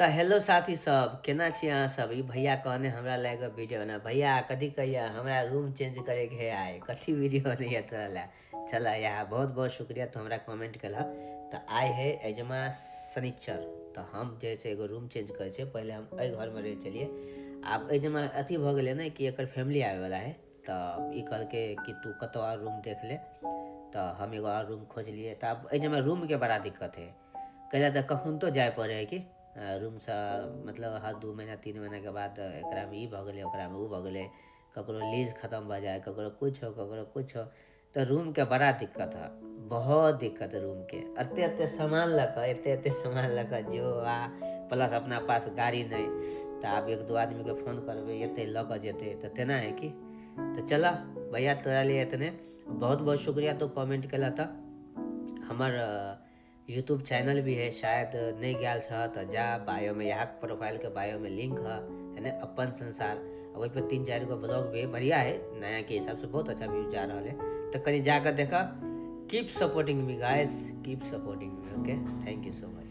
तऽ हेलो साथी सब, केना छी अहाँ सब? ई भैया कहने हमरा लए कऽ वीडियो बना। भैया कथी कहिया हमरा रूम चेंज करैके है आइ, कथी वीडियो बनैया तोरा लए? चल यहाँ बहुत बहुत शुक्रिया तू हमरा कमेंट केलह। तऽ आइ है एजमा शनिचर, तऽ हम जे छै एगो रूम चेंज करै छियै। पहिले हम एहि घरमे रहै छलियै, आब एहिजमा अथी भऽ गेलै ने कि एकर फैमिली आबैवला है। तऽ ई कहलकै कि तू कतहु आओर रूम देख ले, तऽ हम एगो आओर रूम खोजलियै। तऽ आब एहिजमा रूमके बड़ा दिक्कत है, कैला तऽ कखनो जाय पड़ै है कि रूमसँ, मतलब हर 2 महीना 3 महीनाके बाद एकरामे ई भऽ गेलै, ओकरामे ओ भऽ गेलै, ककरो लीज खतम भऽ जाइ, ककरो किछु हो, ककरो किछु हो, तऽ रूमके बड़ा दिक्कत है, बहुत दिक्कत है रूमके। एते एते सामान लऽ कऽ, एते एते सामान लऽ कऽ जो आ प्लस अपना पास गाड़ी नहि, तऽ आब एक दू आदमीके फोन करबै, एतै लऽ कऽ जेतै, तऽ तेना है कि। तऽ चलऽ भैया, तोरा लिए एतने। बहुत बहुत शुक्रिया तू कमेंट केलह। तऽ हमर यूट्यूब चैनल भी है, शायद नहि गेल छह तऽ जा, बायोमे, यहाँ प्रोफाइलके बायोमे लिंक है, है ने, अपन संसार, ओहि पर 3-4 गो ब्लॉग भी है, बढ़िया है, नया के हिसाब से बहुत अच्छा व्यू जा रहा है, तऽ कनि जाकर देखा। Keep supporting me guys, keep supporting me. Okay, thank you so much.